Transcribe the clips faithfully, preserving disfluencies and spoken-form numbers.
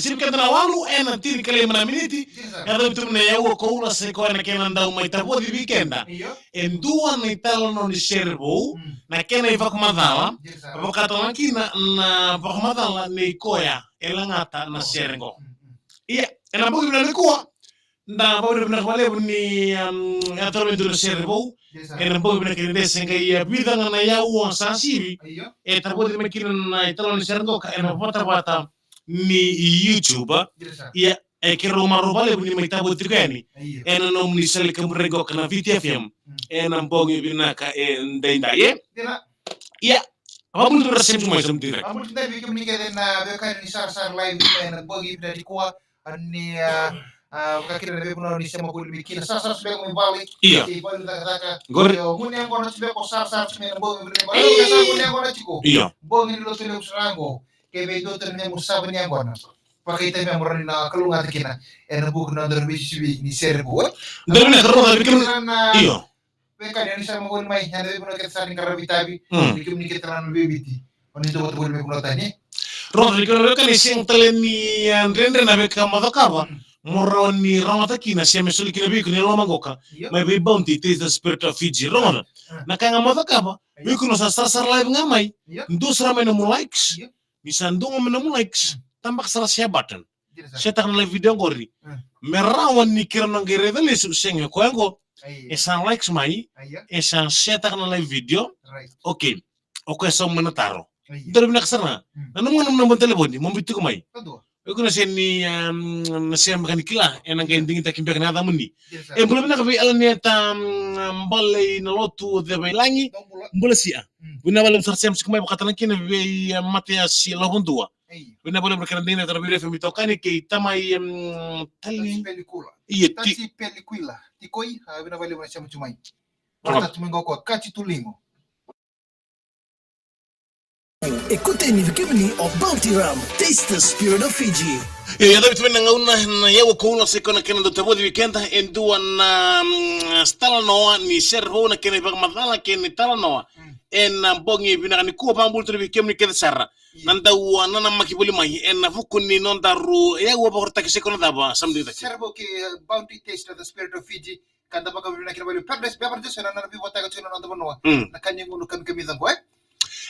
Sivi keda na walu ena tinikalima na miniti. Yes, sir. Yacovi tu mai na Yaua Koula, sa i koya na kena dau mai tavoci vei keda. Io. E dua na italanoa ni sere vou, mm, na kena ivakamacala. Yes, sir. Vakatala kina na vakamacala nei koya e lagata na sere qo. Mm, mm. Ia, ena bogi vinaka nikua, da vakavinavinaka vakalevu ni, um, yaco tale mai e dua na sere vou. Yes, sir. Ena bogi vinaka nikua, se qai, uh, vica ga na yaua sa sivi. Io. E tavoci mai kina na italanoa ni sere qo ka ena vatavata ni YouTube. Yes, sir. Ia, e keirau marau vakalevu ni mai tavoci tiko yani. Io. Ena nomuni sala ni kaburaki qo ka na Viti F M. Mm. Ena bogi vinaka edaidai, e? Dina. Ia, vakabula tiko na sema tiko mai, sema tiko mai. Vakabula tiko mai vei kemuni kece na veiwekani ni sarasara live ena bogi vinaka nikua. Ni, ah, ah, vakakina na veivanua ni sema voli mai kina. Sarasara tiko mai vale. Io. Kei vale ni cakacaka. Qori. Io, gunu yaqona tiko mai ko sarasara tiko mai na bogi vinaka nikua. Io. Gunu yaqona tiko. Io. Bogi ni Lotulevu sara qo. Ke vei dua tale na nomu sava ni yaqona, vakaitavi me rawa ni na kalougata kina ena vuku ni noda veisisivi ni sere vou. Dau vinaka, rogoca vei kemuni. Io. Veiwekani, ni sa mai voli mai ena veivanua kece sara ni qaravi itavi. Mm. Vei kemuni kece na veiviti, o ni dau vata voli mai vanua tani. Rogoca vei kemuni, veiwekani, sega tale ni, ah, dredre na veika mo cakava. Mm. Mo rawa ni rogoca kina se me soli kina vei iko na loma qoka. Io. Mai vei Bounty, Taste the Spirit of Fiji. Rogoca. Ah. Na ka ga mo cakava. Io. Vei iko na sa sarasara live ga mai. Io. Dua sara mai nomu likes. Io. Ni sa dua ga mai nomu likes, mm, tabaka sara share button. Dina sara. Share taka na live video qori. Mm. Me rawa ni keirau na qai raica lesu, sega, o koya qo. Io. E sa likes mai, io, e sa share taka na live video. Right. Okay. O koya sa mai na taro. Io. Dua na vinaka sara. Mm. Na nomu, nomu, nomu telefoni, mo biu tiko mai. Ka dua. O iko na sega ni, um, na sega beka ni kila, ena qai digitaki beka na yacamuni. Yes, sir. E, bula vinaka vei Alaneta, um, Bale i na Lotu Cevailagi. Bula. Bula Sia. Mm. Vinaka vakalevu sara sema tiko mai, vakatale kina vei, eh, Mataiasi Lovadua. Ei. Vinaka vakalevu na kena digitaki na Viti F M itokani kei tamai, um, Tali. Tasi Pelikula. Io, ti- Tasi Pelikuila. Tikoi, ah, vinaka vakalevu na sema tiko mai. Rogoca. Vata tu mai qo ko Kati Tuligo. E koteni vei kemuni o Bounty Rum. Taste the spirit of Fiji. Io, yacovi tu mai na gauna na Yaua Koula, sa i koya na kena dau tavoci vei keda e dua na, mm, talanoa ni sere vou, na kena ivakamacala kei na italanoa. Mm. Ena bogi vinaka nikua, vakabula tu vei kemuni kece sara. Io. Na dau, ah, nanamaki voli mai ena vuku ni nodaru yaua vakarautaki, sa i koya na cava, sa mai digitaki. Sere vou kei, ah, Bounty, Taste the Spirit of Fiji. Ka da vakavinavinaka vakalevu Paradise Beverages ena nona veivotaka tiko na noda vanua. Mm. Na ka ni gunu kamikamica qo, e?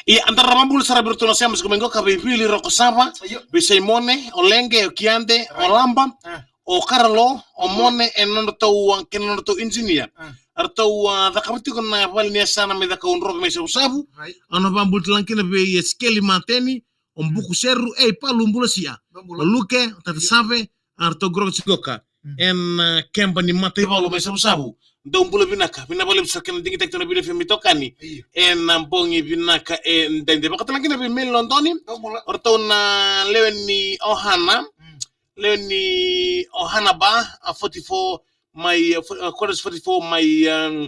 Ia, da ra vakabula sara vei iratou na sema tiko mai qo ka vei Vili Rokosava, io, vei Saimone, o Leqe, o Kiade, o, right, Laba, ah, o Karalo, o Mone, e nodratou, ah, kei na nodratou engineer. Ah. Eratou, ah, cakava tiko na vale ni yasana mai Cakaudrove mai Savusavu. Right. Au na vakabula tale ga kina vei, eh, Sikeli Mateni, o, mm, Buku Seru, ei, Palu, bula Sia. Bula. O Luke, o Tata, io, Save, a ratou qoroqoro tiko ka. Mm. Ena, ah, keba ni mataivalu mai Savusavu. Dou bula vinaka, vinaka vakalevu sara kena digitaki tu na Viti F M itokani. Io. Ena, ah, bogi vinaka edaidai. Vakatale ga kina vei Meli Lodoni. Dou bula. O ratou na lewe ni Ohana. Mm. Lewe ni Ohana Bar, a forty-four mai, ah, fo-, ah, quarters forty-four mai, ah,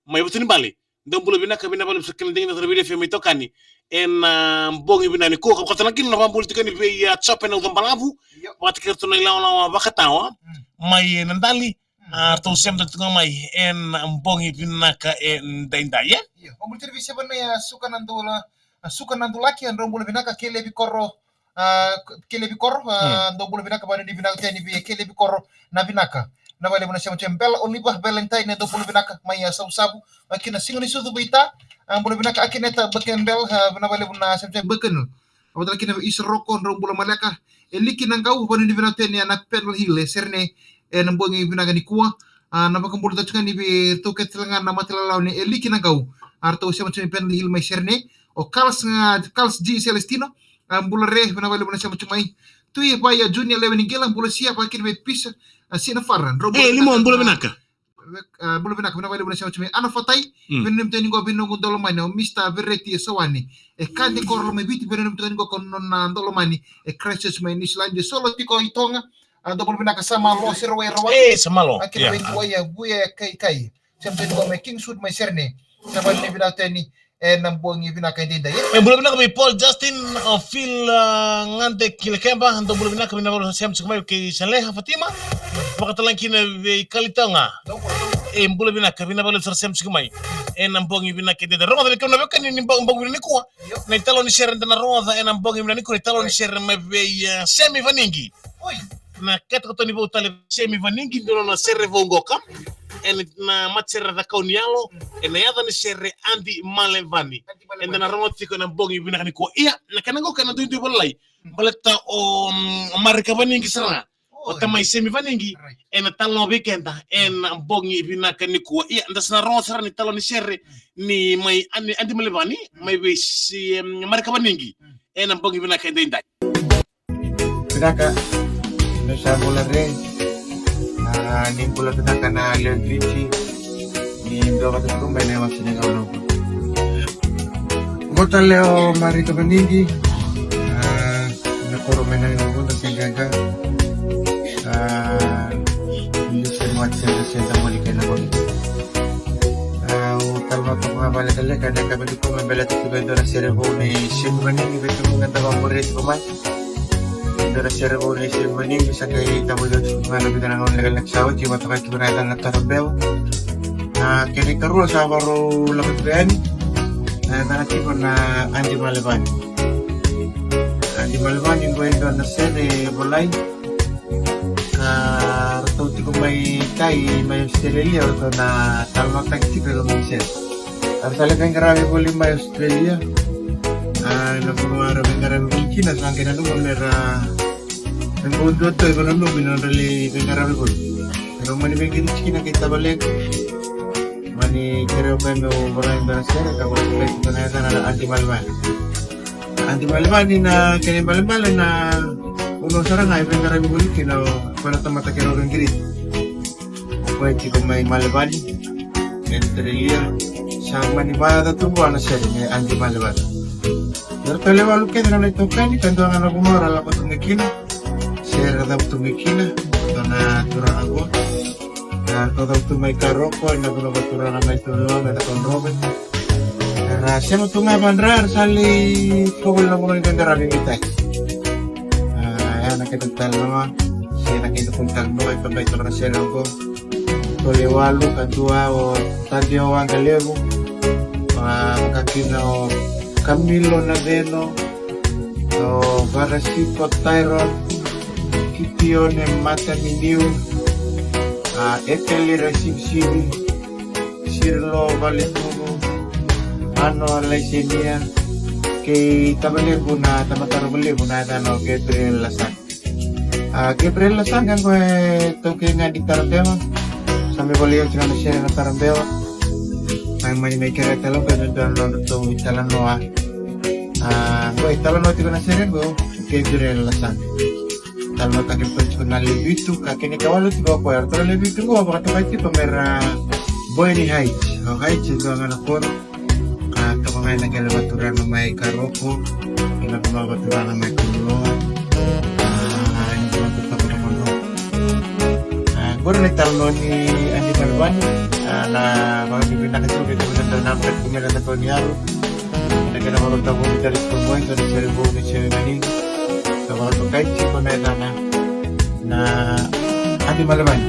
mai Vatunibale. Dou bula vinaka, vinaka vakalevu sara kena digitaki tu na Viti F M itokani. Ena, ah, bogi vinaka nikua, ka vakatale ga kina na vakabula tiko yani vei, ah, Jope Naucabalavu. Io. Vakatakila tu na ilawalawa vakatawa. Mm. Mai, eh, Nadali. Mm. A ratou sema tiko ga mai ena, ah, bogi vinaka edaidai, e? Io. Vakabula tiko vei Sevana, ah, Suka Nadula, ah, Suka Nadulaki, drau bula vinaka, Kelevi Koro, ah, Kelevi Koro, ah, mm, dou bula vinaka, vakanuinui vinaka tu yani vei Kelevi Koro na vinaka. Vinaka vakalevu na sema tiko mai Bela Oliver Valentine, dou bula vinaka mai, ah, Savusavu. Vaka kina Siganisucu Vita, ah, bula vinaka Akineta Bakenbel, ah, vinaka vakalevu na sema tiko mai Bakenu. Vakatale kina vei Isa Roko, drau bula maleka. Eliki Naqau, vakanuinui vinaka tu yani ena Pendle Hill e Serene ena bogi vinaka nikua. Ah, na vakabula tale ga yani vei iratou kece tale ga na mataivalu ni Eliki Naqau. A ratou sema tiko mai Pendle Hill mai Serene. O Carlos, ah, Carlos G Celestino, ah, bula re, vinaka vakalevu na sema tiko mai. Tui Vaya Junior, lewe ni Qila, bula Sia, vaka kina vei Pisa, ah, Sinafara. Drau bula, e, Limo, vinaka, bula vinaka. Vek-, ah, bula vinaka, vinaka vakalevu na sema tiko mai. Ana Fatai, mm, veinanumi tu yani qo vei noqu daulomani o Mister Vereti e Sawani. E Kade Koro Lomaiviti, veinanumi tu yani qo ko nona daulomani e Christchurch mai New Zealand. E Solo tiko i Toga, ah, dou bula vinaka Samalo, Sirowai Rawai. E, Samalo. Vaka kina, yeah, vei Tuwai, ah, Vuya Kaikai. Sema tu yani qo mai Kingswood mai Serene. Sa vakanuinui vinaka tu yani ena bogi vinaka edaidai, e? E, bula vinaka vei Paul Justin, o Phil, ah, Gade Kilekeba, dou bula vinaka, vinaka vakalevu na sema tiko mai, kei Saleha Fatima. Vakatale ga kina vei Kalitoga. Dou bula. E bula vinaka, vinaka vakalevu sara sema tiko mai ena bogi vinaka edaidai. Rogoca vei kemuni na veiwekani ni bogi, bogi vinaka nikua. Na italanoa ni sere eda na rogoca ena bogi vinaka nikua, na italanoa ni sere mai vei, e, Semi Vanigi. Oi. Na kena katoni vou tale, Semi Vanigi, dua na sere vou qoka ena matasere Cakau ni Yalo, ena yaca ni sere Adi Malevani. Eda na rogoca tiko ena bogi vinaka nikua. Ia, na kena qoka ena duidui valailai. Baleta o, mm, Marika Vanigi sara ga, o tamai Semi Vanigi, ena talanoa vei keda ena bogi vinaka nikua. Ia, da sa na rogoca sara na italanoa ni sere ni mai Adi, Adi Malevani, mai vei si, em, Marika Vanigi ena bogi vinaka edaidai. Vinaka, me sa bula re, a, ni bula vinaka na lewe ni Viti, ni dua vata tu mai na iwase ni gauna. Qo tale o Marika Vanigi, a, na koro mai na Guda, Seqaqa. A, ni se mo ati se da moli kena moli. A, au talanoa toka ga vakalekaleka, na ka vei iko me baleta tiko e dua na sere vou nei Semi Vanigi, vei kemuni na vakamuri tiko mai. Dua na sere vou nei Semi Vanigi, sa qai tavoci oti tiko ga na vica na gauna lekaleka sa oti, vakatokai tiko na yacana na Tarabewa. Na kena ikarua sa vakarau lako tiko yani, na yacana tiko na Adi Malevani. Adi Malevani qo e dua na sere volai ka ratou tiko mai tai, mai Australia, ratou na talanoataki tiko e loma ni sere. Era sa lai veiqaravi voli mai Australia. A, na vanua era veiqaravi voli kina, sa qai nanuma me ra, me bau dua tu e vanua nomu me nodra lai veiqaravi voli. Era mani veiqiri tiko kina kei tavalequ. Mani kerei au meu volai e dua na sere, ka volai tiko na yacana na Adi Malevani. Adi Malevani na kena ibalebale na vanua sara ga e veiqaravi voli kina o koya na tamata keirau veiqiri. O koya tiko mai Malevani, Australia, sa mani vakayaca tu vua na sere me Adi Malevani. Eratou lewe walu kece na nona itokani, ka dua ga na vanua ra lako tu mai kina. Sere ra cavutu mai kina, dua na turaga qo. Eratou cavutu mai Karoko, ena vanua vakaturaga mai Tuluva, mai Cakaudrove. Era sema tu ga vadra, era sa lai toka na vanua ni veiqaravi mai tai. A, ya na kena italanoa, se na kena italanoa e tabai toka na sere qo. Tolu e walu, ka dua o Tadeo Waqalevu, a, vaka kina o Kamilo Naceno, o Varasiko Tairon, Kitione Mataminiu, a, Eteli Rasivisivi, Sirilo Valetuvu, Ano Laisenia, kei tavalequ na tamata rogo levu na yacana o Gabriel Lasaka. A, Gabriel Lasaka qo e taukei ga ni Tarabewa. Sa mai volai oti ga na sere na Tarabewa. Mai mani mai kerea tale ga e dua na nodratou italanoa. A, qo e talanoa tiko na sere qo, Gabriel Lasaka. Talanoataki ratou tiko na lewe vitu, ka kena ikawalu tiko o koya, eratou na lewe vitu qo vakatokai tiko me ra Boyne Heights. O Heights e dua ga na koro. Ka toka ga ena qele vaturaga mai Karoko, ena vanua vaturaga mai Kumuloa. A, ena vanua vaturaga mai Kumuloa. A, qori na italanoa ni Adi Malevani. A, na vakavinavinaka tiko vei kemuni na dau namaka tiko mai na Cakauniyaru. Ena kena vakatavuni tale tiko mai, dua na sere vou ni Semi Vanigi. Sa vakatokai tiko na yacana na Adi Malevani.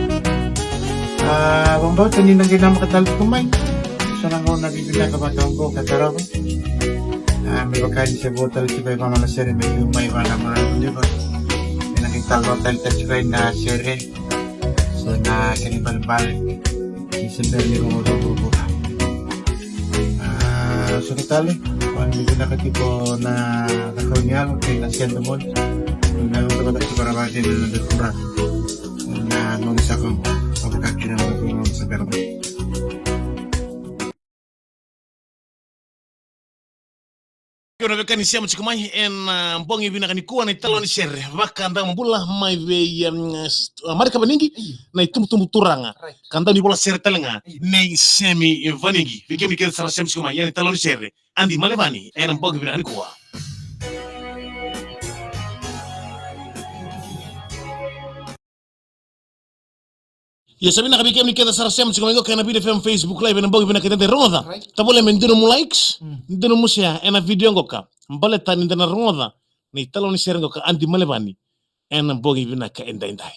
A, vakabauta ni na qai namaka tale tiko mai. So na gauna vivinaka vata oqo ka tarava. A, me vaka ni se vo tale tiko e va na sere me liu mai va na mona liva. Me na qai talanoa tale tiko na sere. So na kena ibalebale ni se bera ni rogo rogo rogo. A, so na tale, vakanuinui vinaka tiko na Cakauniyaru kei na Sendomoni. Na gauna vata tiko na vata ni na turaga. Na nona sa komo, vaka kina na nona sa bera mai. Kemuni na veiwekani sema tiko mai ena, a, bogi vinaka nikua, na italanoa ni sere vaka Daumabula mai vei, em, s-, a, Marika Vanigi, na itubutubu turaga. Right. Ka dau ni vola sere tale ga nei Semi Vanigi. Vei kemuni kece sara sema tiko mai ena italanoa ni sere Adi Malevani ena bogi vinaka nikua. Ia sa vinaka vei kemuni kece sara sema tiko mai qo ena Viti F M Facebook Live ena bogi vinaka edaidai, rogoca. Right. Tovolea me dua nomu likes, mm, dua nomu share ena video qoka. Baleta ni da na rogoca na italanoa ni sere qoka Adi Malevani ena bogi vinaka edaidai.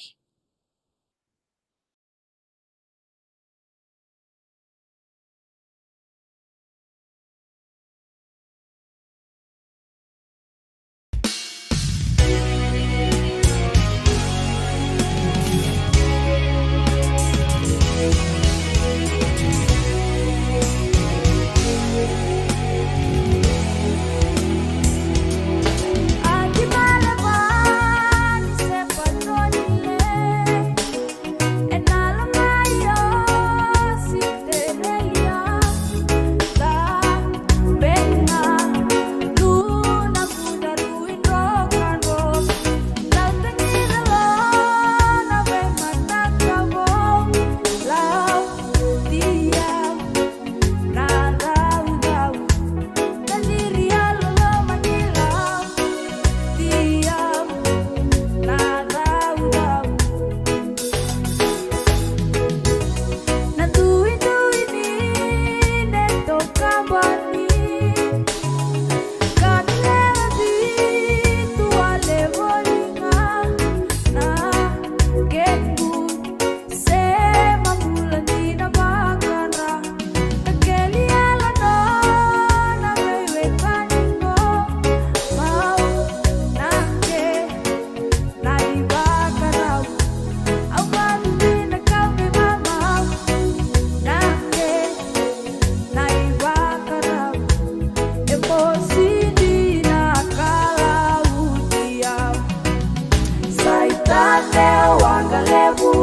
Lewa ga levu,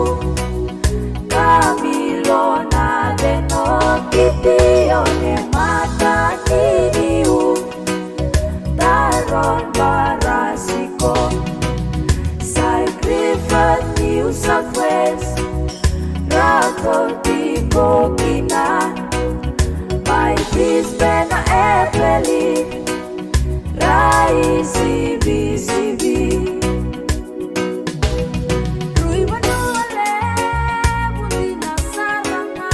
Kamilo na veno kiti o ne mata kiniu. Tyrone Barasiko, Side Clifford, New South Wales. Rato tiko kina mai Brisbane na Epeli. Rai sivi sivi. Rui vanua levu dina sara ga.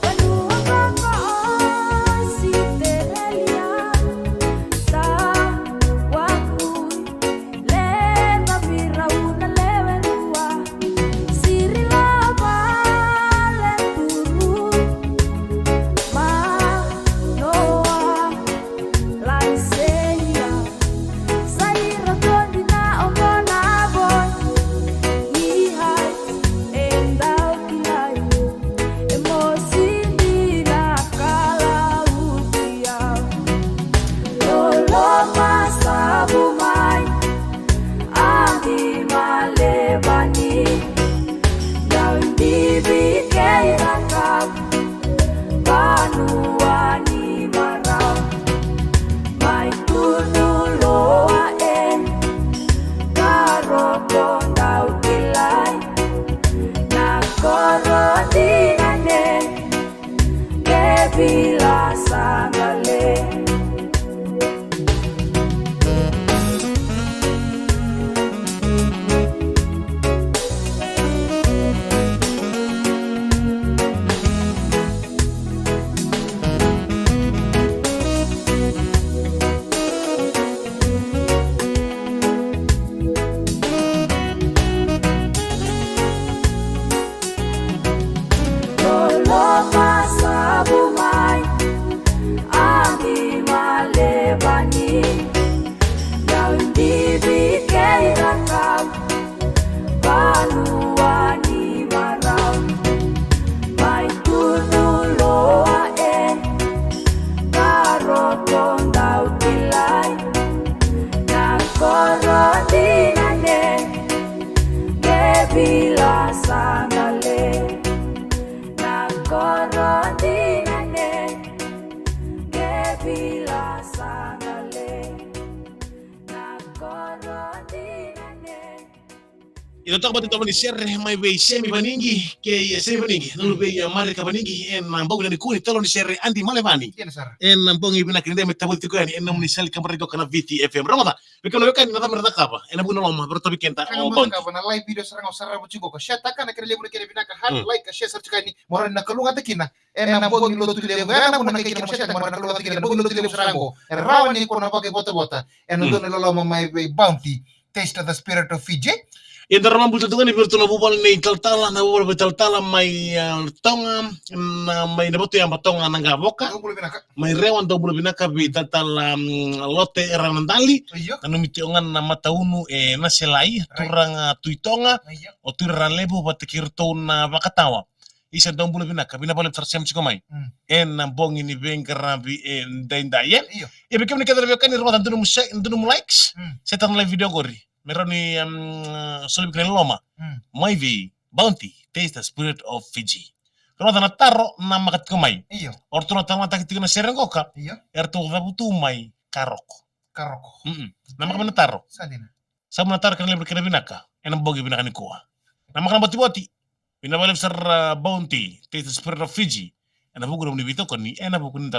Vanua vaka Ositerelia, sa vakui, leva vei rau na lewe rua. Siri lava le turu, manoa, laiseia. Sa ira todi na oqo na voi. Ni hai e dau kilai. E mosi dina ka lauti au. Loloma sa vu mai. Adi ma levani. Dau bibi kei rakavi. Vanua ni marau. Mai tunu loa e. Karoko dau kilai. Na koro dina ne. Ke vila sa gale. Loloma sa vu mai, agi ma levani, dau bibi kei rakavi, vanua ni marau, mai tunu loa e, karoko dau kilai, na koro dina ne. Ke vila sa gale, na koro dina ne. Ke vila sa gale, na koro dina ne. Ina toka vata tava ni sere mai vei Semi Vanigi, kei Semi Vanigi, na luve i Marika Vanigi, ena bogi nikua ni talo ni sere Adi Malevani. Ena bogi vinaka ni dai me tavati tiko yani ena nomuni sali kabaraki koka na Viti F M. Rogoca, vei kemuni na wekani na cava era cakava ena vuku ni loma, vei rau tavi keda o Bounty. Na live video sara ga o sarava tiko, ko share taka na kena levu na kena vinaka, heart, like, share sara tiko yani, mo rawa ni na kalougata kina ena bogi ni lotu levu. Ena vuna kei kina mo share taka mo rawa ni na kalougata kina ena bogi ni lotu levu sara ga oqo. E rawa ni ko na vakaivotavota ena dua na loloma mai vei Bounty, Taste the Spirit of Fiji. Ia da rawa bula tale tiko yani vei iratou na vuvale ni talatala, na vuvale vei talatala mai, ah, Toga, na mai na Vatuyaba, Toga na Qavoka. Dou bula vinaka. Mai Rewa, dou bula vinaka vei talatala, mm, Lote Ranadali. Io. Nanumi tiko ga na mataunu e Naselai, right, turaga Tui Toga. Io. O Tui Ralevu vata kei iratou na vakatawa. Isa, dou bula vinaka, vinaka vakalevu sara sema tiko mai. Mm. Ena bogi ni veiqaravi edaidai, e? Io. Ia vei kemuni kece na veiwekani, rogoca, dua nomu share, dua nomu likes. Mm. Share taka na live video qori. Me rawa ni, um, soli vei keda na loloma. Mm. Mai vei Bounty, Taste the Spirit of Fiji. Rogoca na taro namaka tiko mai. Io. O ratou na taro namaka tiko na sere qoka. Io. Eratou cavutu mai Karoko. Karoko. Mm-mm. Namaka mai na taro. Sa dina. Sa bula na taro, kena levu, kena vinaka ena bogi vinaka nikua. Namaka na botiboti. Vinaka vakalevu sara, ah, Bounty, Taste the Spirit of Fiji. Ena vuku ni nomuni veitokoni ena vuku ni